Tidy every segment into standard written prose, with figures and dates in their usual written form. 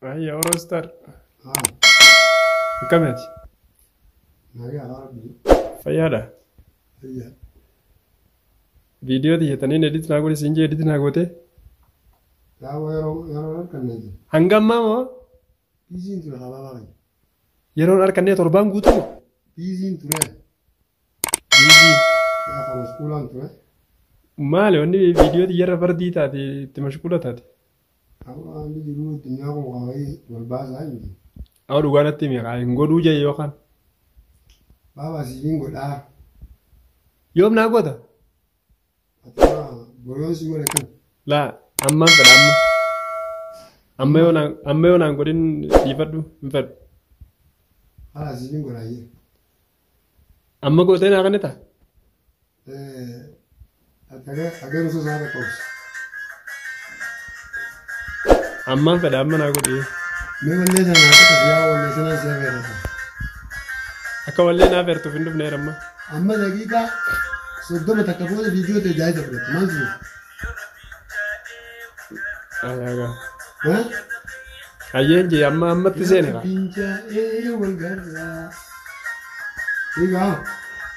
Ayya Orostar. Haa. Akkamitti? Nagaa Rabbi. Fayyaadha. Fayyaa. Viidiyoo xiyyeetaniin edit naa godhi siin jee edit naa goote. Yaa'u yeroo harkanne jira. Hanga ammaa moo Biiziin ture habaabaa kan. yeroon harkannee torbaan guutuu moo? Biiziin ture. Biizii. Yaa kan maskuulaan ture. Maali wanni viidiyoo xiyyarra fardii taate itti mashquula taate? Waan jiru addunyaa kun kaawwee wal baasaa hin jiru. Awwa dhugaa natti himi haa hin godhuu jee yookaan. Baabaa siifin godhaa. Yoom naa goota? Ati boroon si godhe kan. Laa ammaan fedha amma. Amma yoo naan godhin dhiifadhu hin fedhu. Haala siifin godhaa jee. Amma gootee naa kennita? Agaruu osoo isaa qaqqabsu. Ammaan fedha amma naa godhi. Mee wallee sana akka yaa wallee sana si agarra. Akka wallee naa feertuuf hin dhufneera amma. Amma daqiiqaa 30 takka booda viidiyoo ta'e jaayiza fudhatte maal jiru? Ayaagaa. Ayyeen jee amma ammatti seene kaa. Fincaa'ee wal garraa. Egaa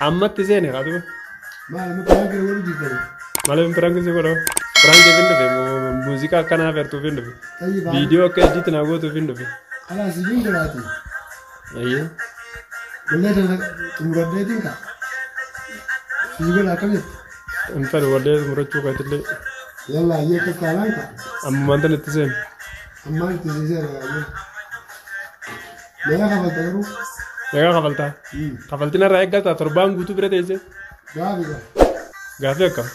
Ammatti seene kaa duba. maal amma piraanki wal jirtan? Maaliif piraanki si godha? Piraanki hin dhufe muuziqaa akkanaa feertuuf hin dhufe. Tayyibaa. Viidiyoo akka edit naa gootuuf hin dhufe. Alaa siifin godhaati. Ayyee. Wallee sana xumuradheetiin kaa. Sii godha akkam jette? Hin fedhu wallee xumurachuu keetillee. Yalla ayyee akkas taanaan kaa. Ammumaan tan itti seene. Ammaan itti seeseera ayyee. Meeqa kafalta garuu? Meeqa kafaltaa? Kafaltiin irraa eeggataa torbaan guutuu bira teessee. Gaafi gaa. Gaafii akkam?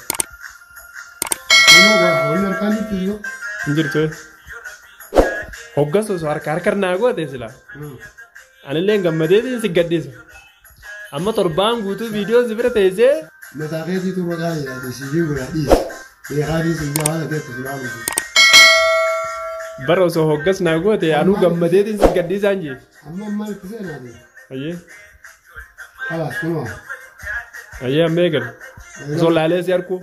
Kunoo gaa wanni harkaan jirtu yoo. Hin jirtu. Hoggas osoo harka harka naa goote sila. Anillee gammadeetiin si gadhiisa. Amma torbaan guutuu viidiyoo si bira teessee. Mataa keetii turre kaa jedhaate siifin godhaa dhiisi. Beekaa fi siin jaa haala teettu silaa miti. Bara osoo hoggas naa goote anuu gammadeetiin si gadhiisaan jee. Amma ammaan itti seenaate. Ayyee. Kalaas kunoo. Ayyee amma eegalu. Osoo laalee si harkuu.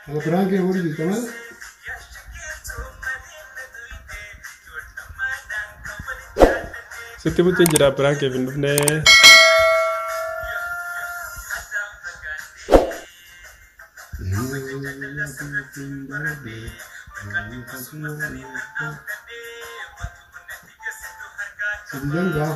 Kana piraankii godhu jirta malee. Sitti bultiin jira piraankiif hin dhufnee. Sididan gaa.